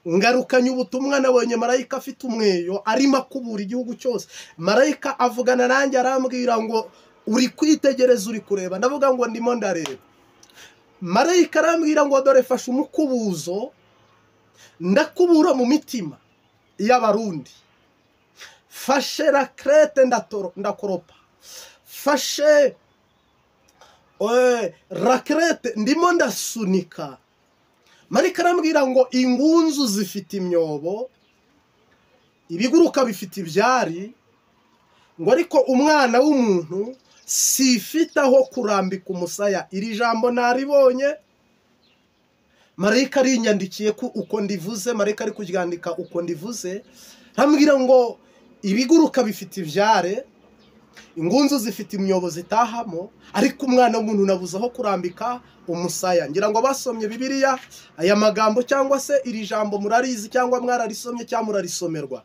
Ngarukanye ubutumwa, nabonye marayika afite umweyo arimo akubura igihugu cyose. Marayika avugana nanjye arambwira ngo uri kwitegereza, uri kureba? Ndavuga ngo ndimo ndareba. Marayika arambwira ngo dore fashe umukubuzo, ndakubura mu mitima y'Abarundi. Fashe raclette ndakoropa, fashe raclette ndimo ndasunika. Marayika arambwira ngo ingunzu zifite imyobo, ibiguruka bifite ibyari, ngo ariko umwana w'umuntu sifite aho kurambika umusaya. Iri jambo naribonye, marayika arinyandikiye ko uko ndivuze, marayika ari kuryandika uko ndivuze. Arambwira ngo ibiguruka bifite ibyare, ingunzu zifite imyobo zitahamo, ariko umwana w'umuntu nabuze aho kurambika umusaya. Ngira ngo basomye Bibiliya aya magambo cyangwa se iri jambo murarizi, cyangwa mwararisomye cyangwa murarisomerwa.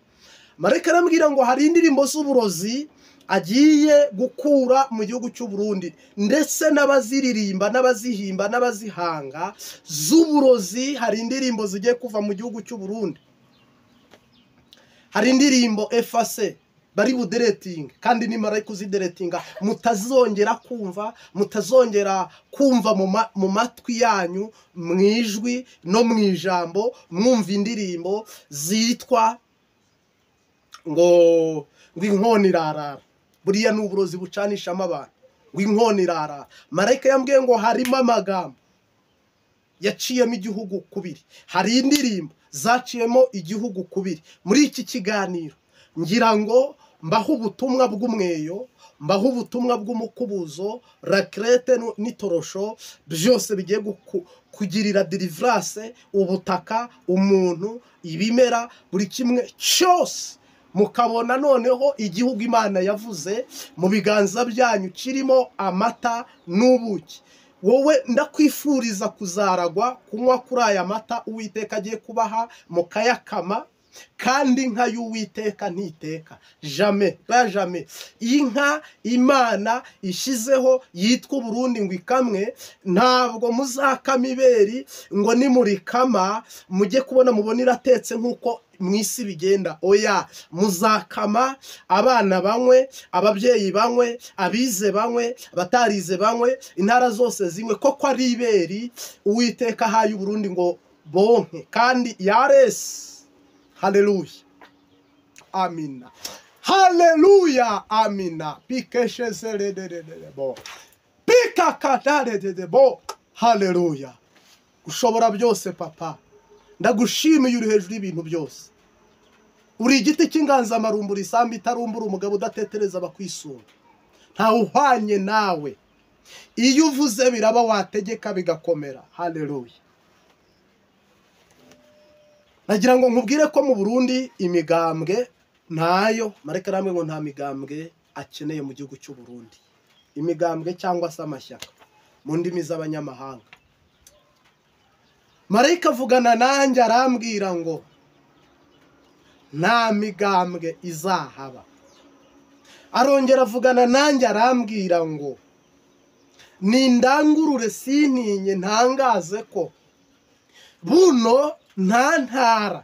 Marayika arambwira ngo hari indirimbo z'uburozi agiye gukura mu gihugu cy'u Burundi, ndetse n'abaziririmba n'abazihimba n'abazihanga z'uburozi. Hari indirimbo zigiye kuva mu gihugu cy'u Burundi, hari indirimbo efase bari buderetinga, kandi ni marayika uzideretinga, mutazongera kumva, mutazongera kumva mu matwi yanyu, mu ijwi no mu ijambo, mwumva indirimbo zitwa ngo inkoni irarara. Buriya ni uburozi bucanishamo abantu, ngo inkoni irarara. Marayika yambwiye ngo harimo amagambo yaciyemo igihugu kubiri, hari indirimbo zaciyemo igihugu kubiri. Muri iki kiganiro ngira ngo mbaho ubutumwa bw'umweyo, mbaho ubutumwa bw'umukubuzo, raclette n'itorosho, byose bigiye kugirira deliverance ubutaka, umuntu, ibimera, buri kimwe cyose. Mukabona noneho igihugu Imana yavuze mu biganza byanyu kirimo amata n'ubuki. Wowe ndakwifuriza kuzaragwa kunywa kuri aya mata Uwiteka agiye kubaha, mukayakama. Kandi inka y'Uwiteka ntiteka, jamais ba jamais. Inka Imana ishizeho yitwa Burundi ngo ikamwe, ntabwo muzakama iberi ngo nimurikama mujye kubona mubona iratetse nk'uko mu isi bigenda. Oya, muzakama abana banywe, ababyeyi banywe, abize banywe, abatarize banywe, intara zose zinywe, koko ari iberi Uwiteka ahaye Burundi ngo bonke. Kandi yaresi. Haleluya, amina. Haleluya, amina. Pikeshezerededebo pikakatarededebo. Haleluya. Ushobora byose papa, ndagushimiye, uri hejuru y'ibintu byose. Uri igiti cy'inganzamarumbu, isambu itarumbura, umugabo udatetereza abakwisunga. Ntawe uhwanye nawe. Iyo uvuze biraba, wategeka bigakomera. Haleluya. Nagira ngo nkubwire ko mu Burundi imigambwe ntayo. Marayika arambwira ngo nta migambwe akeneye mu gihugu cy'u Burundi, imigambwe cyangwa se amashyaka mu ndimi z'abanyamahanga. Marayika avugana nanjye arambwira ngo nta migambwe izahaba. Arongera avugana nanjye arambwira ngo nindangurure sintinye ntangaze ko buno nta ntara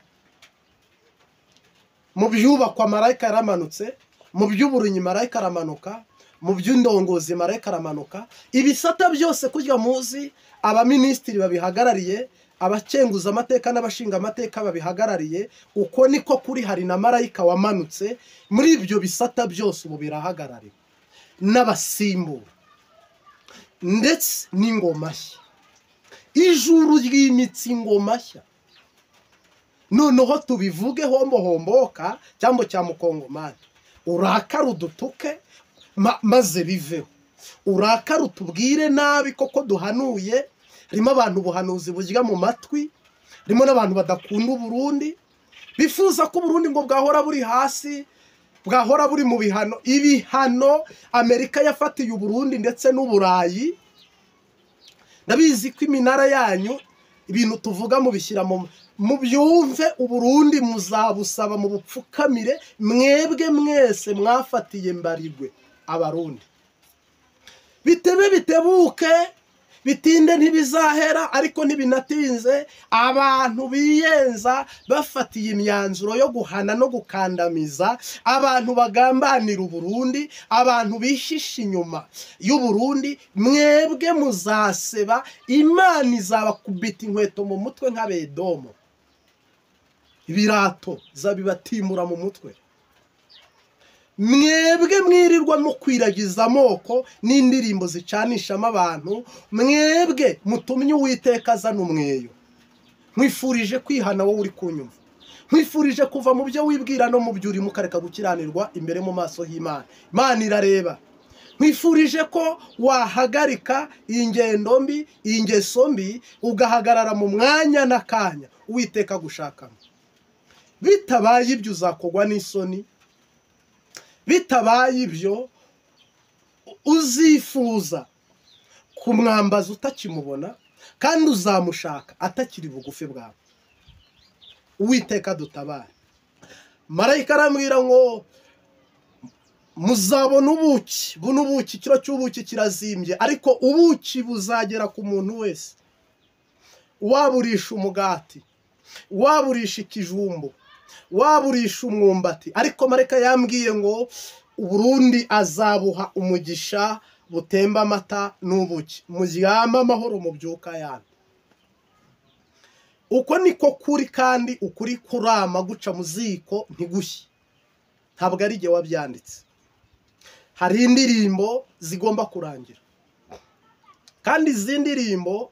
mu byubakwa marayika yaramanutse, mu by'uburinyi marayika aramanuka, mu by'indongozi marayika aramanuka, ibisata byose kurya muzi abaminisitiri babihagarariye, abakenguza amateka n'abashinga amateka babihagarariye, uko niko kuri. Hari na marayika wamanutse muri ibyo bisata byose, ubu birahagarariwe n'abasimbura ndetse n'ingoma nshya. Ijuru ryimitse ingoma nshya. Noneho tubivuge hombo homboka cyambo cya mukongomani, urakara udutuke maze biveho, urakara utubwire nabi koko duhanuye. Harimo abantu ubuhanuzi burya mu matwi, harimo n'abantu badakunda Uburundi, bifuza ko Uburundi ngo bwahora buri hasi, bwahora buri mu bihano. Ibihano Amerika yafatiye Uburundi ndetse n'Uburayi, ndabizi ko iminara yanyu ibintu tuvuga mubishyira mu mubyumve. Uburundi muzabusaba mu bupfukamire, mwebwe mwese mwafatiye mbarigwe Abarundi. Bitebe bitebuke, Bitinde ntibizahera, ariko ntibinatinze. Abantu biyenza bafatiye imyanzuro yo guhana no gukandamiza, abantu bagambanira Uburundi, abantu bishisha inyuma y'Uburundi, mwebwe muzaseba. Imana izabakubita inkweto mu mutwe nk'abedomo, ibirato zabibatimura mu mutwe. Mwebwe mwirirwa mukwiragiza amoko n'indirimbo zicanishamo abantu, mwebwe mutumye Uwiteka azana umweyo. Nkwifurije kwihana wowe uri kunyumva, nkwifurije kuva mu byo wibwira no mu byo urimo, ukareka gukiranirwa imbere mu maso y'Imana. Imana irareba. Nkwifurije ko wahagarika iyi ngendo mbi, iyi ngeso mbi, ugahagarara mu mwanya n'akanya Uwiteka gushakamo. Bitabaye ibyo uzakogwa n'isoni, bitabaye ibyo uzifuza kumwambaza utakimubona, kandi uzamushaka atakiri bugufi bwawe. Uwiteka dutabare. Marayika arambwira ngo muzabona ubuki, buno ubuki, ikiro cy'ubuki kirazimbye, ariko ubuki buzagera ku muntu wese. Waburisha umugati, waburisha ikijumbu, waburisha umwumbati, ariko marayika yambwiye ngo Uburundi azabuha umugisha butemba amata n'ubuki, muryama amahoro mubyuka yandi. Uko niko kuri, kandi ukuri kurama guca mu ziko ntigushye. Ntabwo ari jye wabyanditse. Hari indirimbo zigomba kurangira, kandi izi ndirimbo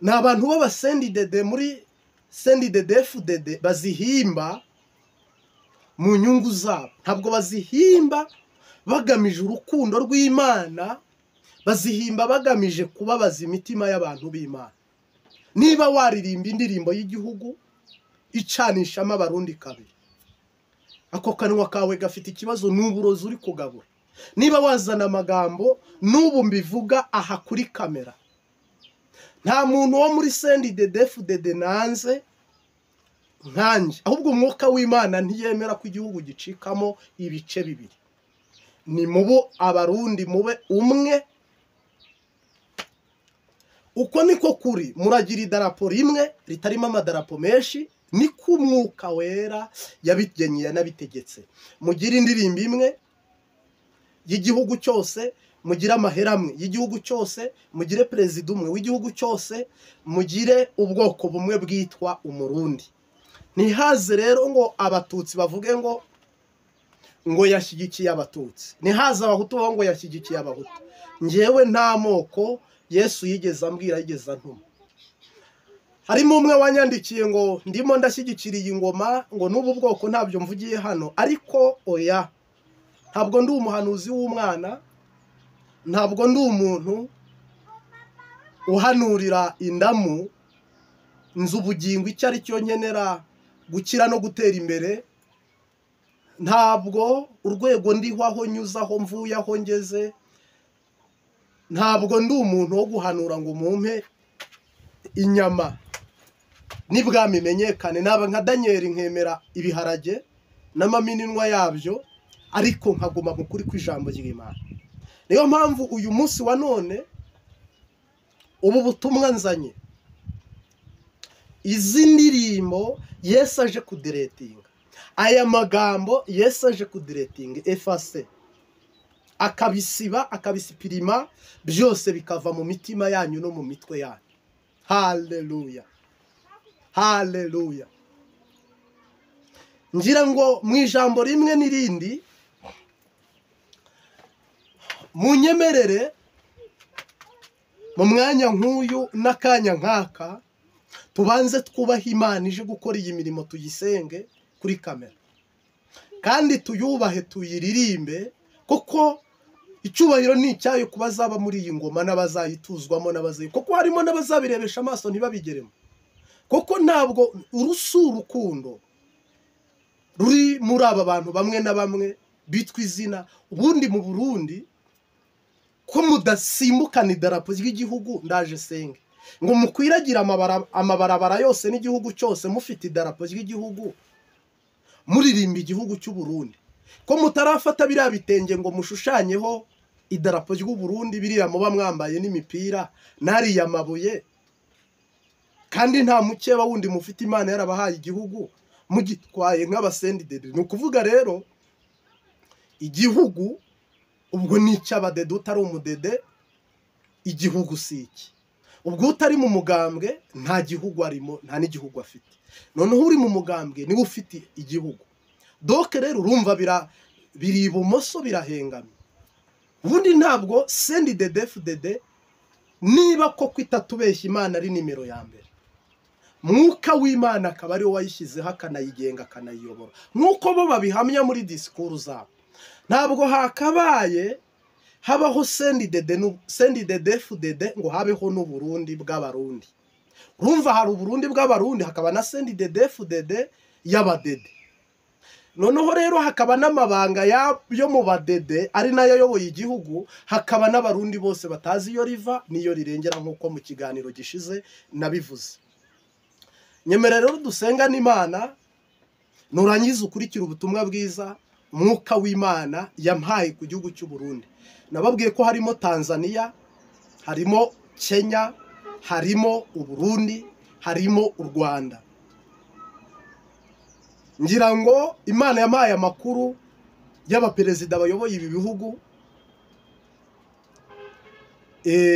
ni abantu b'abasendidede muri sendidede FDD bazihimba mu nyungu zabo. Ntabwo bazihimba bagamije urukundo rw'Imana, bazihimba bagamije kubabaza imitima y'abantu b'Imana. Niba waririmba indirimbo y'igihugu icanishamo Abarundi kabiri, ako kanwa kawe gafite ikibazo, n'uburozi uri kugabura. Niba wazana amagambo, n'ubu mbivuga aha kuri kamera, nta muntu wo muri sendidede FDD nanze nkanjye, ahubwo umwuka w'Imana ntiyemera ko igihugu gicikamo ibice bibiri. Ni mubo Abarundi mube umwe. Uko niko kuri. Muragira idarapo rimwe ritarimo amadarapo menshi, niko umwuka wera yabigenye yanabitegetse. Mugire indirimbo imwe y'igihugu cyose, mugire amahera amwe y'igihugu cyose, mugire perezida umwe w'igihugu cyose, mugire ubwoko bumwe bwitwa Umurundi. Ntihaze rero ngo Abatutsi bavuge ngo yashyigikiye Abatutsi, ntihaze Abahutu bavuge ngo yashyigikiye Abahutu. Njyewe nta moko Yesu yigeze ambwira, yigeze antuma. Harimo umwe wanyandikiye ngo ndimo ndashyigikira iyi ngoma, ngo n'ubu bwoko ntabyo mvugiye hano, ariko oya, ntabwo ndi umuhanuzi w'umwana, ntabwo ndi umuntu uhanurira indamu. Nzi ubugingo icyo ari cyo nkenera gukira no gutera imbere. Ntabwo urwego ndiho, aho nyuze, aho mvuye, aho ngeze, ntabwo ndi umuntu wo guhanura ngo mumpe inyama nibwami menyekane. Naba nka Daniel nkemera ibiharage n'amamininwa yabyo, ariko nkaguma mu kuri kw'ijambo ry'Imana. Niyo mpamvu uyu munsi wa none ubu butumwa nzanye, izi ndirimbo Yesu aje kudiretinga, aya magambo Yesu aje kudiretinga efase, akabisiba, akabisipirima, byose bikava mu mitima yanyu no mu mitwe yanyu. Haleluya, haleluya. Ngira ngo mu ijambo rimwe n'irindi munyemerere mu mwanya nk'uyu n'akanya nk'aka, tubanze twubahe Imana ije gukora iyi mirimo, tuyisenge kuri kamera, kandi tuyubahe, tuyiririmbe, kuko icyubahiro ni icyayo kuba azaba muri iyi ngoma n'abazayituzwamo n'abazayi, kuko harimo n'abazabirebesha amaso ntibabigeremo. Kuko ntabwo urusi urukundo ruri muri aba bantu bamwe na bamwe bitwa izina. Ubundi mu Burundi ko mudasimbukana idarapo ry'igihugu, ndaje senge ngo mukwiragira amabarabara yose n'igihugu cyose mufite idarapo ry'igihugu, muririmba igihugu cy'u Burundi, ko mutarafata biriya bitenge ngo mushushanyeho Idarapo ry'u Burundi biriya muba mwambaye n'imipira nariya mabuye, kandi nta mukeba wundi mufite, Imana yarabahaye igihugu mugitwaye nk'abasendidede. Ni ukuvuga rero igihugu ubwo ni icy'abadede, utari umudede igihugu si iki. Ubwo utari mu mugambwe nta gihugu arimo, nta n'igihugu afite. Noneho uri mu mugambwe niwe ufite igihugu. Doke rero urumva biri ibumoso birahengamye. Ubundi ntabwo CNDD-FDD niba koko itatubeshya Imana ari nimero ya mbere, Mwuka w'Imana akaba ariwe wayishyizeho akanayigenga akanayiyobora nk'uko bo babihamya muri disikuru zabo, ntabwo hakabaye habaho CNDD-FDD ngo habeho n'Uburundi bw'Abarundi. Urumva hari Uburundi bw'Abarundi hakaba na CNDD-FDD y'abadede. Noneho rero hakaba n'amabanga yo mu badede ari nayo ayoboye igihugu, hakaba n'Abarundi bose batazi iyo riva n'iyo rirengera nk'uko mu kiganiro gishize nabivuze. Nyemera rero dusenga n'Imana, nurangiza ukurikira ubutumwa bwiza Mwuka w'Imana yampaye ku gihugu cy'u Burundi. Nababwiye ko harimo Tanzania, harimo Kenya, harimo Uburundi, harimo u Rwanda. Ngira ngo Imana yampaye amakuru y'abaperezida bayoboye ibi bihugu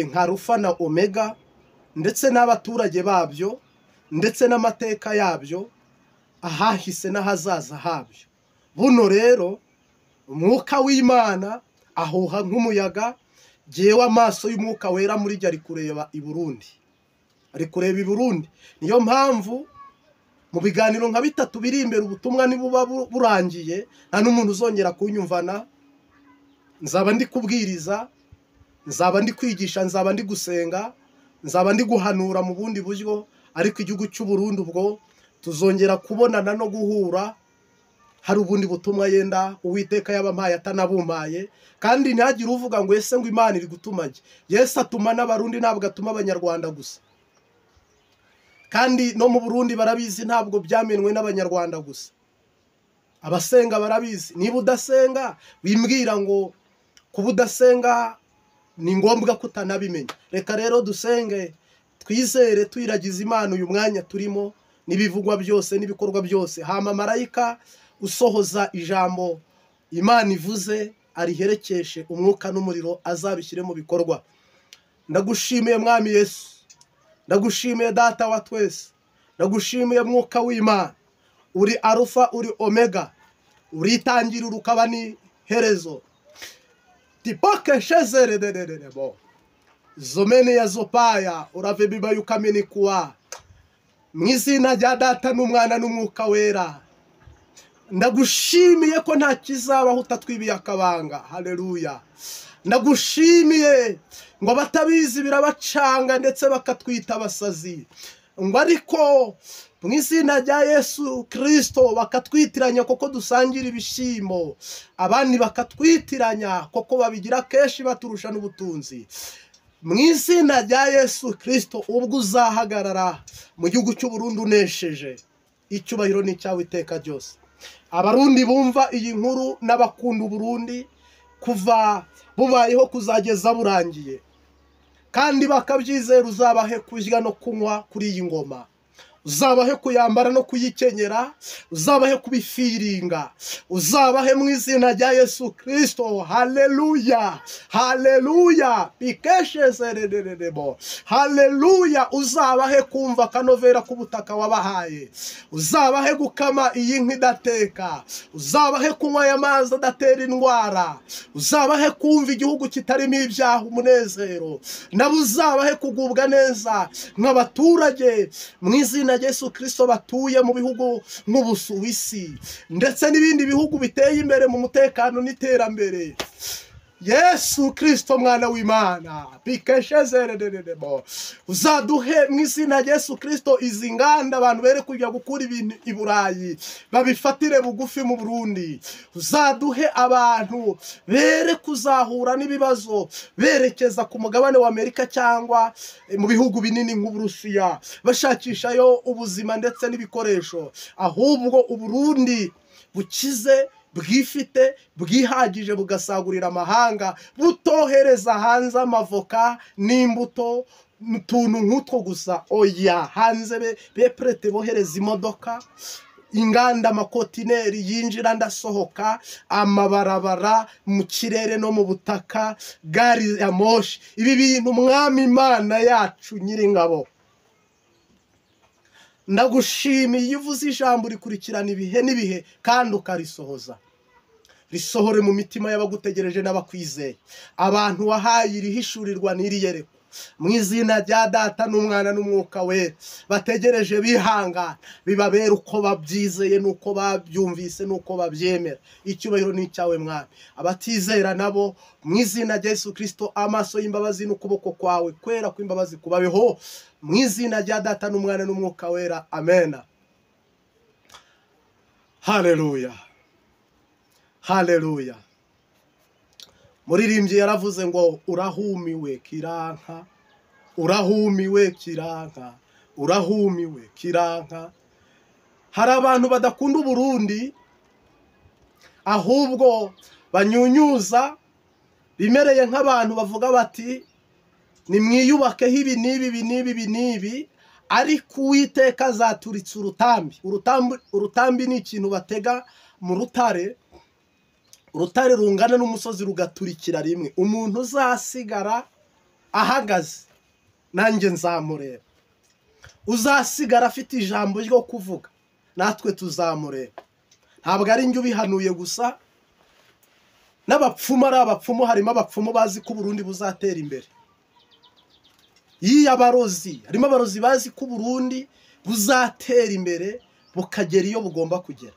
nka Rufa na Omega, ndetse n'abaturage babyo, ndetse n'amateka yabyo, ahahise n'ahazaza habyo. Buno rero Umwuka w'Imana ahuha nk'umuyaga, jewe amaso y'Umwuka Wera muri jye ari kureba i Burundi, ari kureba i Burundi. Niyo mpamvu mu biganiro nka bitatu biri imbere ubutumwa nibuba burangiye, nta n'umuntu uzongera kunyumvana. Nzaba ndi kubwiriza, nzaba ndi kwigisha, nzaba ndi gusenga, nzaba ndi guhanura mu bundi buryo, ariko igihugu cy'u Burundi ubwo tuzongera kubonana no guhura hari ubundi butumwa yenda Uwiteka yabampaye atanabumpaye. Kandi ntihagire uvuga ngo ese ngo Imana iri gutuma njye. Yesu atuma n'Abarundi, ntabwo atuma Abanyarwanda gusa. Kandi no mu Burundi barabizi, ntabwo byamenwe n'Abanyarwanda gusa. Abasenga barabizi. Niba udasenga wimbwira ngo kuba udasenga ni ngombwa kutanabimenya. Reka rero dusenge, twizere, twiragize Imana uyu mwanya turimo n'ibivugwa byose n'ibikorwa byose. Hama marayika usohoza ijambo Imana ivuze ariherekeshe umwuka n'umuriro, azabishyire mu bikorwa. Ndagushimiye Mwami Yesu, ndagushimiye Data wa twese, ndagushimiye Mwuka w'Imana. Uri Arufa, uri Omega, uritangira urukaba ni herezo. Tipoke shezere dededebo zomene ya zopaya urave bibayukamini kuwa mu izina rya Data n'Umwana n'Umwuka Wera. Ndagushimiye ko nta kizabaho utatwibiye akabanga. Haleluya. Ndagushimiye ngo abatabizi birabacanga ndetse bakatwita abasazi, ngo ariko mu izina rya Yesu Kristo bakatwitiranya koko dusangira ibishimo, abandi bakatwitiranya koko babigira kenshi baturusha n'ubutunzi. Mu izina rya Yesu Kristo ubwo uzahagarara mu gihugu cy'u Burundi unesheje, icyubahiro ni cyawe iteka ryose. Abarundi bumva iyi nkuru n'abakunda Uburundi kuva bubayeho kuzageza burangiye, kandi bakabyizera, uzabahe kurya no kunywa kuri iyi ngoma, uzabahe kuyambara no kuyikenyera, uzabahe kubifiringa, uzabahe mu izina rya Yesu Kristo. Haleluya, haleluya, bikeshezerererebo, haleluya. Uzabahe kumva kanovera k'ubutaka wabahaye, uzabahe gukama iyi nka idateka, uzabahe kunywa aya mazi adatera indwara, uzabahe kumva igihugu kitarimo ibyaha umunezero, nabo uzabahe kugubwa neza nk'abaturage mu izina Yesu Kristo batuye mu bihugu nk'Ubusuwisi ndetse n'ibindi bihugu biteye imbere mu mutekano n'iterambere. Yesu Kristo mwana w'Imana bikeshezerererebo, uzaduhe mu izina Yesu Kristo izi nganda abantu bere kujya gukura ibintu i Burayi babifatire bugufi mu Burundi. Uzaduhe abantu bere kuzahura n'ibibazo berekeza ku mugabane wa Amerika cyangwa mu bihugu binini nk'Uburusiya bashakishayo ubuzima ndetse n'ibikoresho, ahubwo Uburundi bukize bwifite bwihagije bugasagurira amahanga, butohereza hanze amavoka n'imbuto n'utuntu nk'utwo gusa. Oya, hanze beprete bohereza imodoka, inganda, amakotineri yinjira ndasohoka, amabarabara mu kirere no mu butaka, gari ya moshi. Ibi bintu Mwami Imana yacu nyiringabo, ndagushimiye. Iyo uvuze ijambo rikurikirana ibihe n'ibihe kandi ukarisohoza. Risohore mu mitima y'abagutegereje n'abakwizeye, abantu wahaye irihishurirwa n'iriyerekwa, mu izina rya Data n'Umwana n'Umwuka Wera, bategereje bihangana, bibabera uko babyizeye n'uko babyumvise n'uko babyemera. Icyubahiro ni icyawe Mwami. Abatizera nabo mu izina rya Yesu Kristo, amaso y'imbabazi n'ukuboko kwawe kwera kw'imbabazi kubabeho, mu izina rya Data n'Umwana n'Umwuka Wera, amena. Haleluya, haleluya. Muririmbyi yaravuze ngo urahumiwe kiranka, urahumiwe kiranka, urahumiwe kiranka. Hari abantu badakunda Uburundi, ahubwo banyunyuza, bimereye nk'abantu bavuga bati nimwiyubakeho ibi n'ibi ibi n'ibi ibi n'ibi, ariko Uwiteka azaturitsa urutambi. Urutambi ni ikintu batega mu rutare, urutare rungana n'umusozi rugaturikira rimwe. Umuntu uzasigara ahagaze nanjye nzamureba, uzasigara afite ijambo ryo kuvuga natwe tuzamureba. Ntabwo ari njye ubihanuye gusa, n'abapfumu ari abapfumu, harimo abapfumu bazi ko Uburundi buzatera imbere. Yiya abarozi, harimo abarozi bazi ko Uburundi buzatera imbere bukagera iyo bugomba kugera.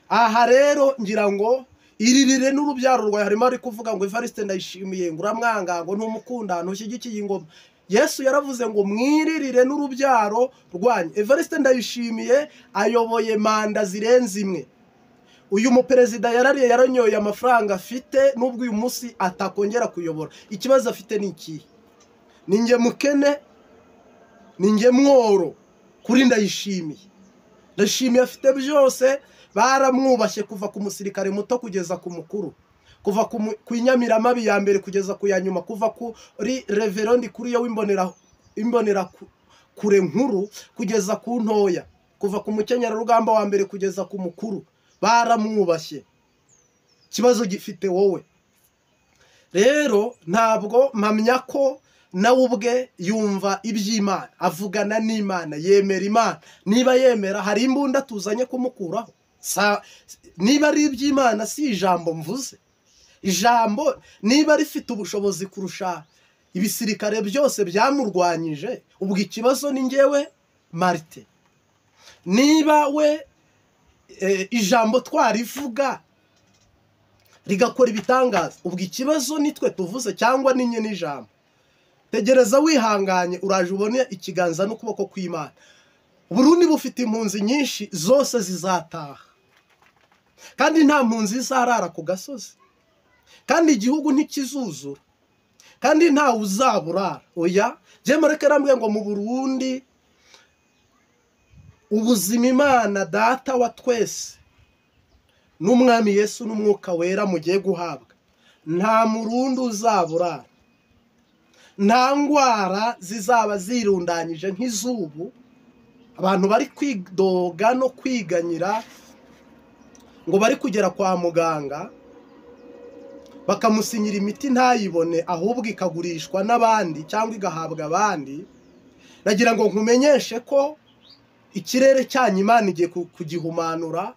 Aha rero ngira ngo iririre n'urubyaro rwawe. Harimo ari kuvuga ngo Evariste Ndayishimiye ngo uramwanga, ngo ntumukunda, ntushyigikiye ingoma. Yesu yaravuze ngo mwiririre n'urubyaro rwanyu. Evariste Ndayishimiye ayoboye manda zirenze imwe. Uyu muperezida yarariye, yaranyoye amafaranga afite, nubwo uyu munsi atakongera kuyobora. Ikibazo afite ni ikihe? Ni njye mukene, ni njye mworo kuri Ndayishimiye. Ndayishimiye afite byose, baramwubashye kuva ku musirikare muto kugeza ku mukuru, kuva ku inyamiramabi ya mbere kugeza ku ya nyuma, kuva kuri reverendi kuri yo w'imbonera kure nkuru kugeza ku ntoya, kuva ku mukenyerarugamba wa mbere kugeza ku mukuru, baramwubashye. Ikibazo gifite wowe rero, ntabwo mpamya ko nawe ubwe yumva iby'Imana, avugana n'Imana, yemera Imana. Niba yemera, hari imbunda tuzanye kumukuraho. Niba ari iby'Imana, si ijambo mvuze. Ijambo niba rifite ubushobozi kurusha ibisirikare byose byamurwanyije, ubwo ikibazo ni njyewe Marite. Niba we ijambo twarivuga rigakora ibitangaza, ubwo ikibazo nitwe tuvuze cyangwa ni nyine ijambo. Tegereza wihanganye, uraje ubone ikiganza n'ukuboko kw'Imana. Burundi bufite impunzi nyinshi, zose zizataha, kandi nta mpunzi izarara ku gasozi, kandi igihugu ntikizuzura, kandi ntawe uzaburara. Oya, mureke rambwe ngo mu Burundi ubuzima Imana Data wa twese n'Umwami Yesu n'Umwuka Wera mugiye guhabwa, nta murundi uzaburara, nta ndwara zizaba zirundanyije nk'izubu. Abantu bari kwidoga no kwiganyira ngo bari kugera kwa muganga bakamusinyira imiti ntayibone, ahubwo ikagurishwa n'abandi cyangwa igahabwa abandi. Nagira ngo nkumenyeshe ko ikirere cyanyu Imana igiye kugihumanura,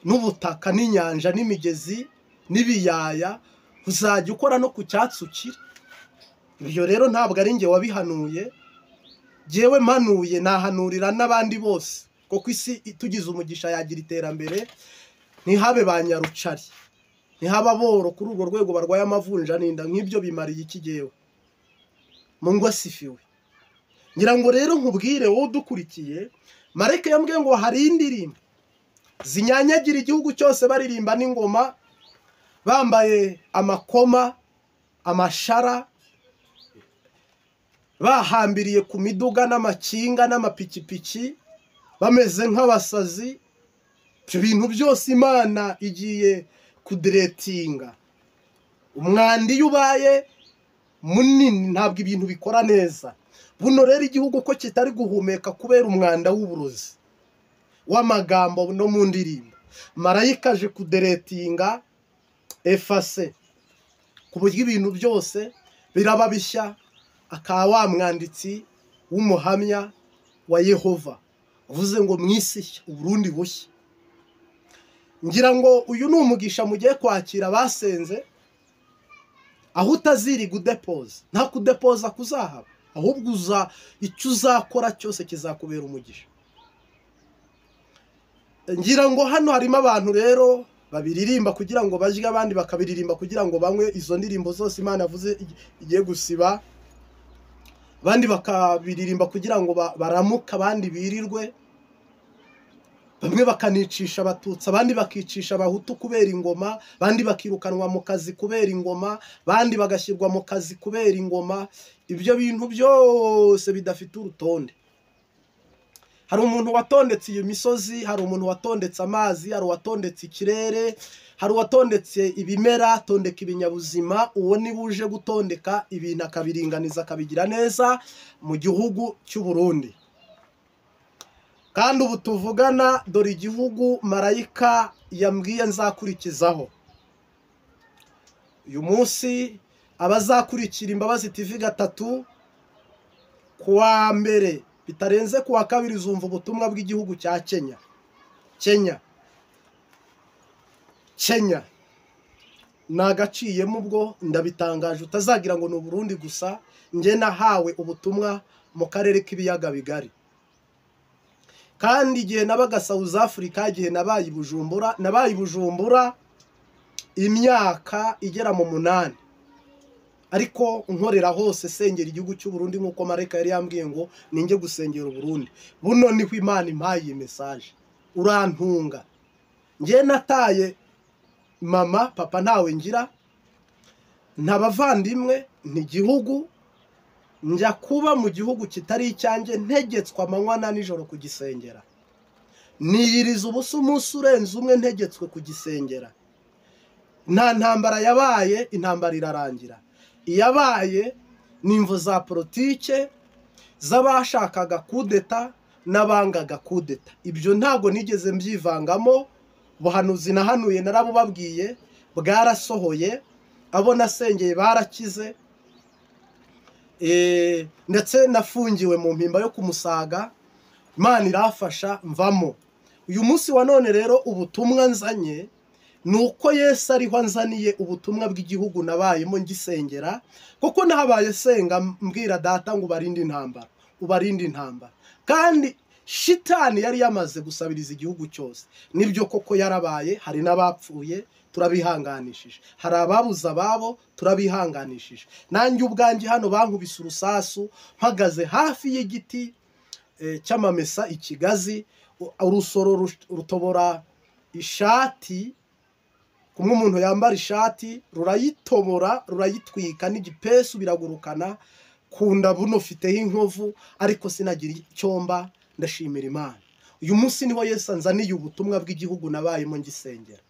n'ubutaka n'inyanja n'imigezi n'ibiyaya, uzajya ukora no ku cyatsi ukira. Ibyo rero ntabwo ari njye wabihanuye, jyewe mpanuye nahanurira n'abandi bose, kuko isi itugize umugisha yagira iterambere. Ntihabe ba nyarucari, ntihaba boro kuri urwo rwego barwaye amavunja n'inda nk'ibyo bimariye iki jyewe mu ngo asifiwe. Ngira ngo rero nkubwire wowe udukurikiye, Mareke yambwiye ngo hari indirimbo zinyanyagira igihugu cyose, baririmba n'ingoma, bambaye amakoma, amashara, bahambiriye ku miduga n'amakinga n'amapikipiki, bameze nk'abasazi. Ibyo bintu byose Imana igiye kudiretinga. Umwanda iyo ubaye munini ntabwo ibintu bikora neza. Buno rero igihugu ko kitari guhumeka kubera umwanda w'uburozi w'amagambo no mu ndirimbo, marayika aje kuderetinga efase ku buryo ibintu byose biraba bishya. Akaba wa mwanditsi w'umuhamya wa Yehova uvuze ngo mu isi Uburundi bushya. Ngira ngo uyu ni umugisha mugiye kwakira basenze, aho utaziriga udepoza, nta kudepoza kuzahaba, ahubwo icyo uzakora cyose kizakubera umugisha. Ngira ngo hano harimo abantu rero babiririmba kugira ngo bajye, abandi bakabiririmba kugira ngo banywe izo ndirimbo zose Imana yavuze igiye gusiba, abandi bakabiririmba kugira ngo baramuke, abandi birirwe, bamwe bakanicisha Abatutsi, abandi bakicisha Abahutu kubera ingoma, abandi bakirukanwa mu kazi kubera ingoma, abandi bagashyirwa mu kazi kubera ingoma. Ibyo bintu byose bidafite urutonde. Hari umuntu watondetse iyo misozi, hari umuntu watondetse amazi, hari uwatondetse ikirere, hari uwatondetse ibimera, tondeka ibinyabuzima. Uwo ni buje gutondeka ibintu akabiringaniza akabigira neza mu gihugu cy'u Burundi. Kandi ubu tuvugana dore igihugu marayika yambwiye nzakurikizaho. Uyu munsi abazakurikira Imbabazi TV 3 kuwa mbere bitarenze kuwa kabiri zumva ubutumwa bw'igihugu cya Kenya. Kenya Kenya nagaciyemo ubwo ndabitangaje, utazagira ngo ni Burundi gusa. Nge nahawe ubutumwa mu karere k'ibiyaga bigari. Kandi igihe nabaga South Africa, igihe nabaye i Bujumbura, nabaye i Bujumbura imyaka igera mu 8, ariko nkorera hose sengera igihugu cy'u Burundi nkuko marayika yari yambwiye ngo ninjye gusengera u Burundi. Buno niho Imana impaye iyi message, urantunga. Nge nataye mama, papa ntawe ngira, nta bavandimwe, ni gihugu njya kuba mu gihugu kitari icyanjye, ntegetswe amanywa na nijoro kugisengera. Niyiriza ubusa umunsi urenze umwe ntegetswe kugisengera. Nta ntambara yabaye, intambara irarangira. Iyabaye ni imvo za politike z'abashakaga kudeta n'abangaga kudeta. Ibyo ntago nigeze mbyivangamo. Buhanuzi nahanuye narabubabwiye, bwarasohoye, abo nasengeye barakize. Ndetse nafungiwe mu mpimba yo kumusaga, Imana irafasha mvamo. Uyu munsi wa none rero ubutumwa nzanye nuko Yesu ariho anzaniye ubutumwa bw'igihugu nabayemo ngisengera, kuko nahabaye senga mbwira data ngo ubarinde intambara, ubarinde intambara. Kandi shitani yari yamaze gusabiriza igihugu cyose. Nibyo koko yarabaye, hari n'abapfuye turabihanganishije, hari ababuze ababo turabihanganishije. Nanjye ubwanjye hano bankubise urusasu mpagaze hafi y'igiti cy'amamesa ikigazi, urusoro rutobora ishati, kumwe umuntu yambara ishati rurayitobora rurayitwika n'igipesu biragurukana. Kunda buno mfiteho inkovu, ariko sinagira icyomba, ndashimira Imana. Uyu munsi niho Yesu anzaniye ubutumwa bw'igihugu nabayemo ngisengera.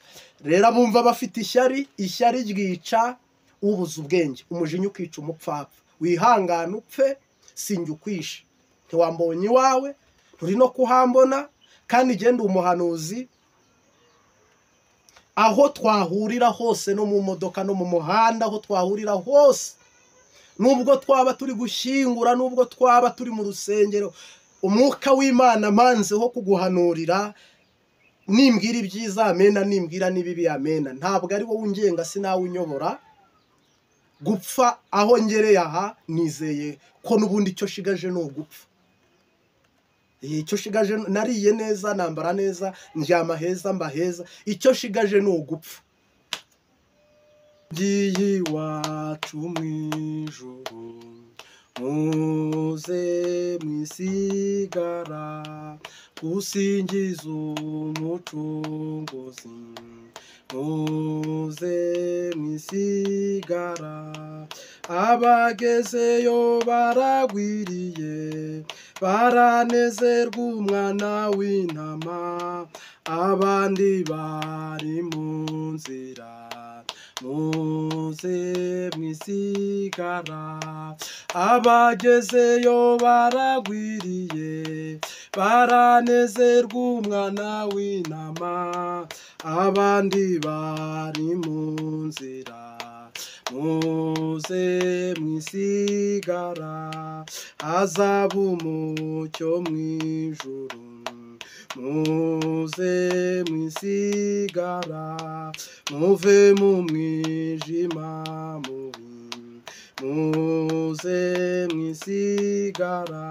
Rero abumva bafite ishyari, ishyari ryica ubuze ubwenge, umujinya ukica umupfapfa. Wihangane upfe, sinjye ukwishe, ntiwambonye iwawe, nturi no kuhambona, kandi genda umuhanuzi. Aho twahurira hose, no mu modoka no mu muhanda, aho twahurira hose, nubwo twaba turi gushyingura, nubwo twaba turi mu rusengero, umwuka w'Imana manzeho kuguhanurira. Nimbwira ibyiza amena, nimbwira n'ibibi amena. Ntabwo ari wowe ungenga, sinawe unyobora. Gupfa aho ngereye aha, nizeye ko n'ubundi icyo shigaje ni ugupfa. Icyo shigaje, nariye neza, nambara neza, ndyama heza, mba heza, icyo shigaje ni ugupfa. Ngiye iwacu mu ijuru, muze mwisigara, Gusingiza Umucunguzi, muze mwisigara. Abagezeyo baragwiriye, baranezerwa umwana w'intama, abandi bari mu nzira. Muze mwisigara. Abagezeyo baragwiriye, baranezerwa umwana w'intama, abandi bari mu nzira. Muze mwisigara, hazaba umucyo mw'ijuru. Muze mwisigara, muve mu mwijima mubi. Muze mwisigara,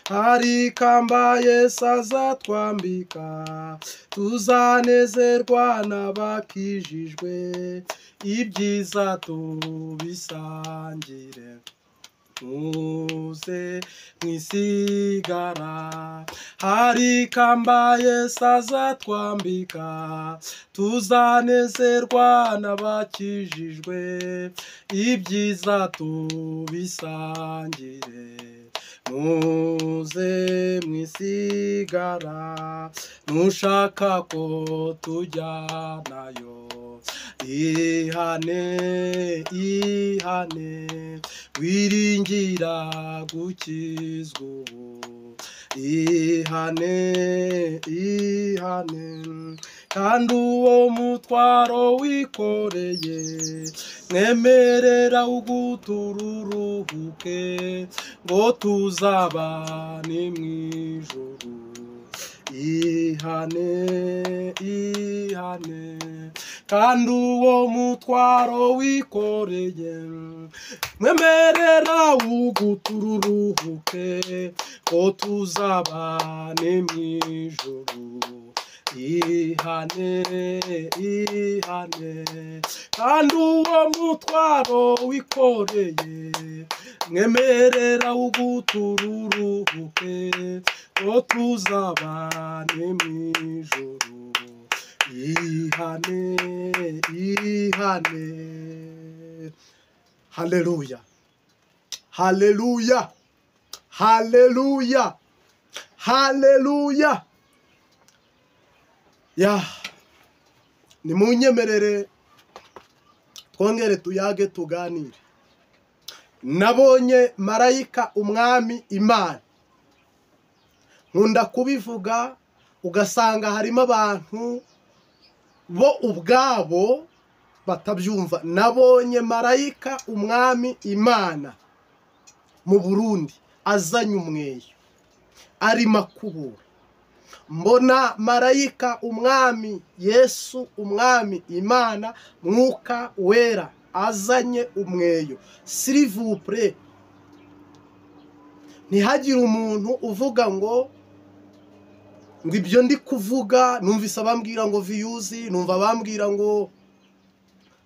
hari ikamba Yesu azatwambika, tuzanezerwa n'abakijijwe, ibyiza tubisangire. Muze mwisigara, hari ikamba Yesu azatwambika, tuzanezerwa n'abakijijwe, ibyiza tubisangire. Muze mwisigara, nushaka ko tujyanayo, ihane ihane, wiringira gukizwa ubu. Ihane ihane, kandi uwo mutwaro wikoreye, mwemerera ugutururuhuke, ngo tuzabane mw'ijuru. Ihane ihane, kandi uwo mutwaro wikoreye, mwemerera ugutururuhuke, ko tuzabane mw'ijuru. Ihane ihane, kandi uwo mutwaro wikoreye, mwemerera ugutururuhuke, ko tuzabane mw'ijuru. Ihane ihane. Haleluya, haleluya, haleluya, haleluya. Ya, nimunyemerere twongere tuyage tuganire. Nabonye marayika umwami Imana. Nkunda kubivuga, ugasanga harimo abantu bo ubwabo batabyumva. Nabonye marayika umwami Imana mu Burundi azanye umweyo, arimo akubura. Mbona marayika umwami Yesu umwami Imana Mwuka Wera azanye umweyo. S'il vous plaît, ntihagire umuntu uvuga ngo ibyo ndi kuvuga. Numvise abambwira ngo viyuzi, numva abambwira ngo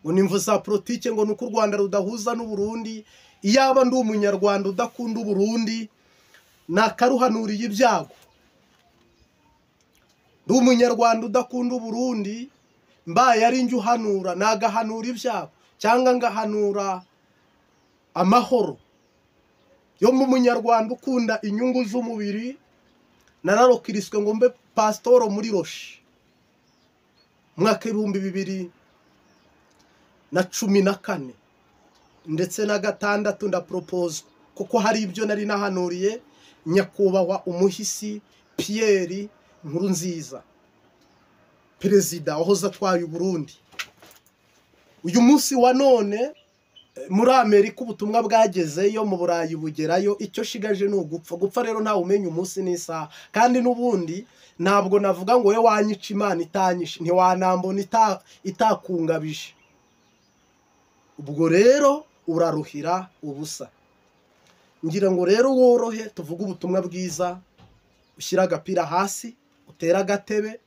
nimvu za politike, ngo nuko u Rwanda rudahuza n'u Burundi. Iyaba ndi umunyarwanda udakunda u Burundi, nakaruhanuriye ibyago. Ndi umunyarwanda udakunda u Burundi, mbaye ari njye uhanura, nagahanura ibyago cyangwa ngahanura amahoro. Yo mu munyarwanda ukunda inyungu z'umubiri, nararokiriswe ngo mbe pasitoro muri Roshi mwaka 2014 ndetse na 6, ndapropose kuko hari ibyo nari nahanuriye nyakubahwa umuhisi Pierre Nkurunziza, perezida wahoze atwaye Burundi. Uyu munsi wa none muri Amerika ubutumwa bwagezeyo, mu Burayi bugerayo, icyo shigaje ni ugupfa. Gupfa rero ntawe umenya umunsi n'isaha, kandi n'ubundi ntabwo navuga ngo we wanyica Imana itanyishe, ntiwanambona itakungabije. Ubwo rero uraruhira ubusa. Ngira ngo rero worohe tuvuge ubutumwa bwiza, ushyira agapira hasi, utera agatebe.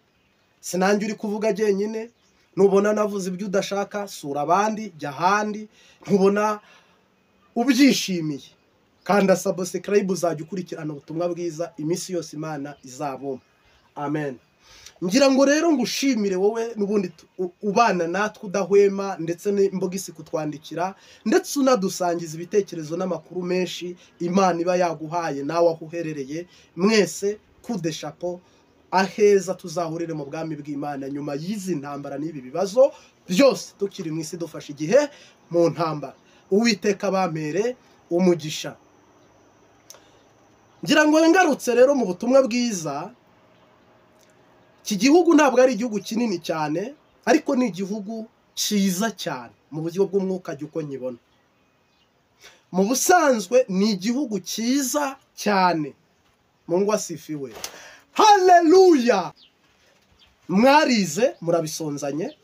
Sinanjye uri kuvuga jyenyine. Nubona navuze ibyo udashaka, sura abandi, jya ahandi. Ntubona ubyishimiye, kanda subscribe, uzajya ukurikirana ubutumwa bwiza iminsi yose Imana izaboma. Amen. Ngira ngo rero ngushimire wowe n'ubundi ubana natwe udahwema, ndetse n'imbogisi kutwandikira, ndetse unadusangiza ibitekerezo n'amakuru menshi Imana iba yaguhaye nawe aho uherereye. Mwese kude chapeau, aheza tuzahurire mu bwami bw'Imana nyuma y'izi ntambara n'ibi bibazo byose tukiri mu isi dufashe igihe mu ntambara. Uwiteka bampere umugisha. Ngira ngo ngarutse rero mu butumwa bwiza, iki gihugu ntabwo ari igihugu kinini cyane, ariko ni igihugu cyiza cyane mu buryo bw'umwuka uko nkibona. Mu busanzwe ni igihugu cyiza cyane. Mungu asifiwe. Haleluya! Mwarize murabisonzanye,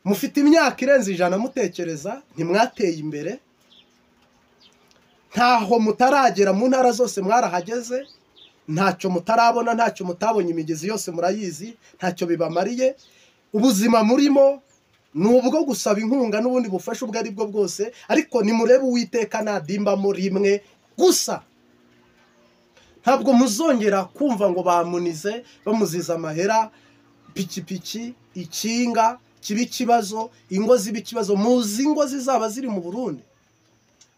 mufite imyaka irenze 100 mutekereza, ntimwateye imbere, ntaho mutaragera, mu ntara zose mwarahageze, ntacyo mutarabona, ntacyo mutabonye, imigezi yose murayizi, ntacyo bibamariye. Ubuzima murimo ni ubwo gusaba inkunga n'ubundi bufasha ubwo ari bwo bwose, ariko nimurebe Uwiteka nadimbamo rimwe gusa, ntabwo muzongera kumva ngo bamunize, bamuziza amahera, pikipiki, ikinga kiba ikibazo, ingo ziba ikibazo. Muzi ingo zizaba ziri mu Burundi?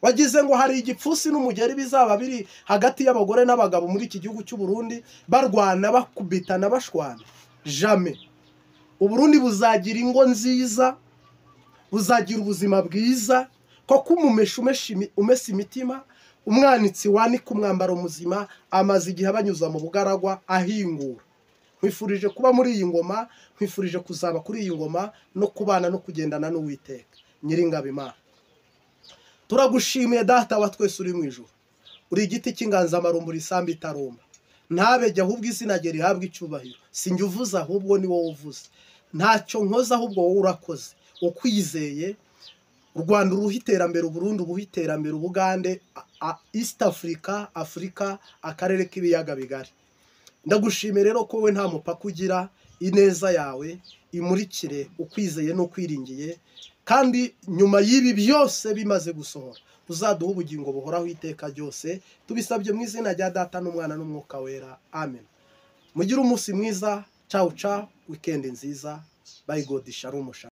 Wagize ngo hari igipfusi n'umugeri bizaba biri hagati y'abagore n'abagabo muri iki gihugu cy'u Burundi, barwana, bakubitana, bashwana? Jamais. Uburundi buzagira ingo nziza, buzagira ubuzima bwiza, koko umumesha umesa imitima, umwanitsi wanika umwambaro muzima, amaze igihe abanyuza mu bugaragwa ahingura. Nkwifurije kuba muri iyi ngoma, nkwifurije kuzaba kuri iyi ngoma, no kubana no kugendana n'Uwiteka Nyiringabo Imana. Turagushimiye Data wa twese uri mu ijuru, uri igiti cy'inganzamarumbu isambu itarumba, ntabejye ahubwo izina rye rihabwe icyubahiro. Sinjye uvuze ahubwo ni wowe uvuze, ntacyo nkoze ahubwo wowe urakoze. Ukwizeye u Rwanda uruha iterambere, Uburundi ubuha iterambere, Ubugande, East Africa, Afurika, akarere k'ibiyaga bigari. Ndagushimiye rero ko wowe nta mupaka ugira, ineza yawe imurikire ukwizeye n'ukwiringiye, kandi nyuma y'ibi byose bimaze gusohora uzaduha ubugingo buhoraho iteka ryose. Tubisabye mu izina rya Data n'Umwana n'Umwuka Wera. Amen. Mugire umunsi mwiza. Ciao ciao, weekend nziza. By God, shalom.